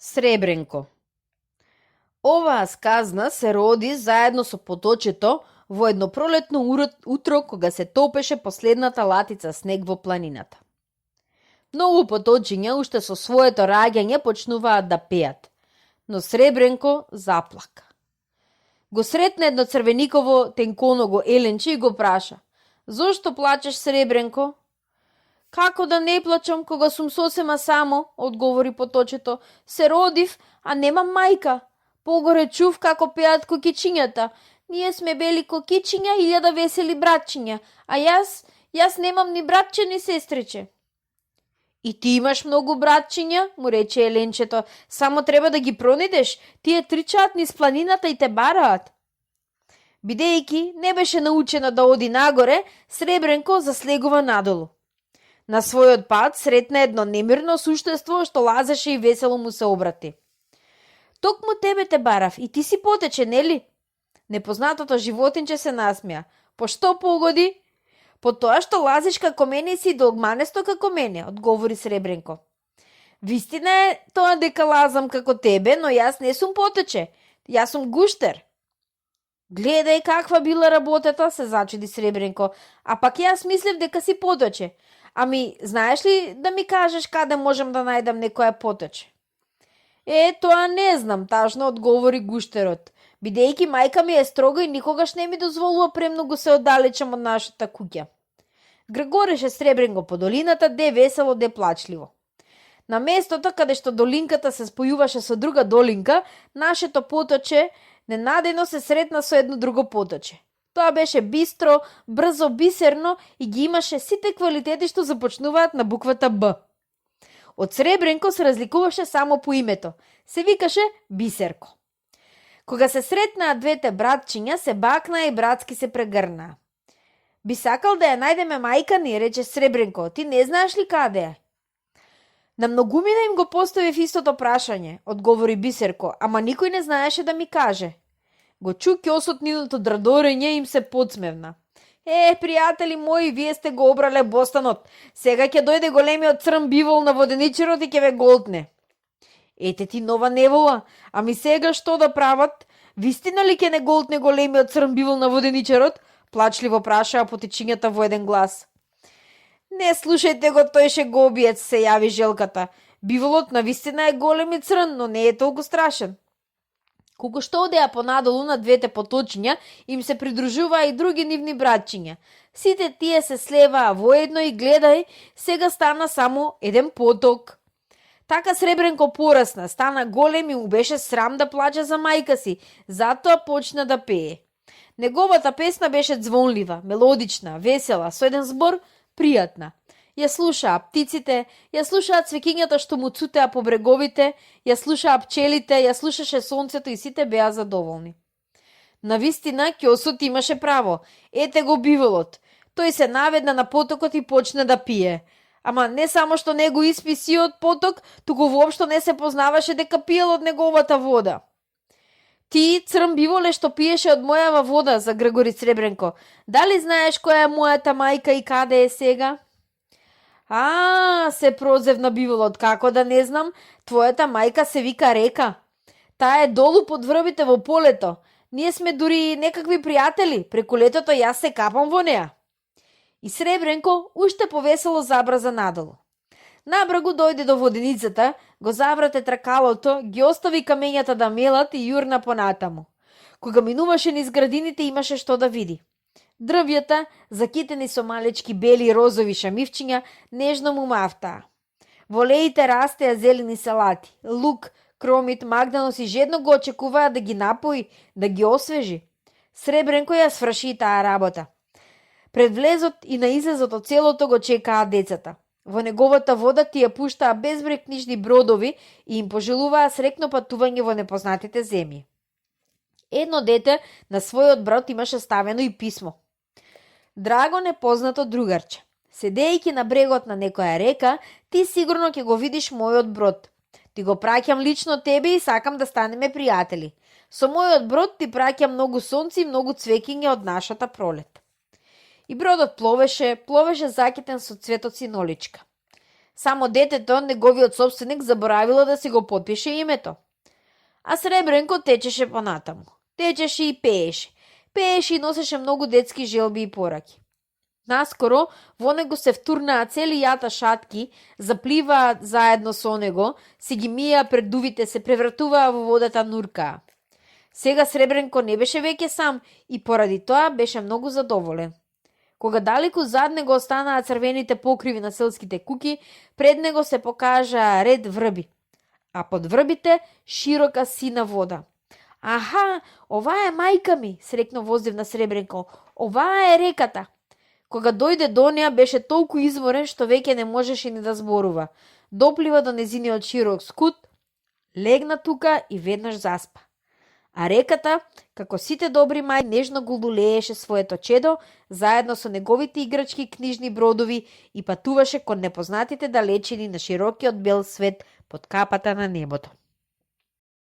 Сребренко. Оваа сказна се роди заедно со поточето во едно пролетно утро кога се топеше последната латица снег во планината. Многу поточиња уште со своето раѓање почнуваат да пеат, но Сребренко заплака. Го сретна едно црвениково тенконого еленче и го праша: "Зошто плачеш, Сребренко?" "Како да не плачам кога сум сосема само," одговори поточето. "Се родив, а немам мајка. Погоре чув како пеат кокичињата. Ние сме бели кокичиња, 1000 весели братчиња, а јас немам ни братче ни сестриче." "И ти имаш многу братчиња," му рече еленчето, "само треба да ги пронидеш, тие трчаат низ планината и те бараат." Бидејќи не беше научена да оди нагоре, Сребренко заслегува надолу. На својот пат сретна едно немирно суштество што лазеше и весело му се обрати. "Токму тебе те барав и ти си потече, нели?" Непознатото животинче се насмеа. "По што погоди?" "По тоа што лазиш како мене и си долгманесто како мене," одговори Сребренко. "Вистина е тоа дека лазам како тебе, но јас не сум потече. Јас сум гуштер." "Гледај каква била работата," се зачуди Сребренко. "А пак јас мислев дека си потече. Ами, знаеш ли да ми кажеш каде можам да најдам некоја потече?" Тоа не знам тажно," одговори гуштерот, "бидејќи мајка ми е строга и никогаш не ми дозволува премногу се оддалечам од нашата куќа." Грегореше Сребренко по долината, де весело, де плачливо. На местото каде што долинката се спојуваше со друга долинка, нашето поточе ненадено се сретна со едно друго поточе. Тоа беше бистро, брзо, бисерно и ги имаше сите квалитети што започнуваат на буквата Б. Од Сребренко се разликуваше само по името. Се викаше Бисерко. Кога се сретнаа двете братчиња, се бакнаа и братски се прегрнаа. "Би сакал да ја најдеме мајка ни," рече Сребренко. "Ти не знаеш ли каде е?" "На многумина им го поставив истото прашање," одговори Бисерко, "ама никој не знаеше да ми каже." Го чу ќосот нивното драдорење и им се подсмевна. Пријатели мои, вие сте го обрале бостанот. Сега ќе дојде големиот црн бивол на воденичарот и ќе ве голтне." "Ете ти нова невола, ами сега што да прават? Вистина ли ќе не голтне големиот црн бивол на воденичарот?" плачливо прашаа потечињата во еден глас. "Не слушајте го тој шеговиец," се јави желката. "Биволот навистина е голем и црн, но не е толку страшен." Кога што одеа понадолу на двете поточиња, им се придружуваа и други нивни братчиња. Сите тие се слеваа воедно и гледај, сега стана само еден поток. Така Сребренко порасна, стана голем и му беше срам да плаче за мајка си, затоа почна да пее. Неговата песна беше звонлива, мелодична, весела, со еден збор пријатна. Ја слушаа птиците, ја слушаа цвеќињата што му цутеа по бреговите, ја слушаа пчелите, ја слушаше сонцето и сите беа задоволни. Навистина, ќосот имаше право. Ете го биволот. Тој се наведна на потокот и почна да пие. Ама не само што не го испи сиот поток, туку воопшто не се познаваше дека пиел од неговата вода. "Ти, црн биволе што пиеше од мојава вода," за Грегори Сребренко. "Дали знаеш која е мојата мајка и каде е сега?" Се прозевна биволот, "како да не знам, твојата мајка се вика Река. Таа е долу под врбите во полето. Ние сме дури некакви пријатели, преку летото јас се капам во неа." И Сребренко уште повесело забрза надолу. Набрагу дојде до воденицата, го заврате тракалото, ги остави камењата да мелат и јурна понатаму. Кога минуваше низ градините имаше што да види. Дрвјата, закитени со малечки бели и розови шамивчиња, нежно му мафтаа. Во леите растеа зелени салати, лук, кромит, магданос и жедно го очекуваа да ги напои, да ги освежи. Сребренко ја сврши и таа работа. Пред влезот и на излезот од селото го чекаа децата. Во неговата вода тие пуштаа безброј книжни бродови и им пожелуваа среќно патување во непознатите земји. Едно дете на својот брод имаше ставено и писмо. "Драго непознато другарче, седејќи на брегот на некоја река, ти сигурно ќе го видиш мојот брод. Ти го праќам лично тебе и сакам да станеме пријатели. Со мојот брод ти праќам многу сонце и многу цвеќиња од нашата пролет." И бродот пловеше закитен со цветот синоличка. Само детето, неговиот собственик, заборавило да си го подпише името. А Сребренко течеше понатаму. Течеше и пееше. Пееше и носеше многу детски желби и пораки. Наскоро во него се втурнаа цели јата шатки, запливаат заедно со него, си ги мија пред дувите, се превратуваа во водата, нуркаа. Сега Сребренко не беше веќе сам и поради тоа беше многу задоволен. Кога далеку зад него останаа црвените покриви на селските куќи, пред него се покажаа ред врби, а под врбите широка сина вода. Аха, оваа е мајка ми, срекна воздивна Сребренко. Оваа е реката. Кога дојде до неа, беше толку изморен што веќе не можеше ни да зборува. Доплива до незиниот широк скут, легна тука и веднаш заспа. А реката, како сите добри мајки, нежно го лулееше своето чедо, заедно со неговите играчки книжни бродови и патуваше кон непознатите далечини на широкиот бел свет под капата на небото.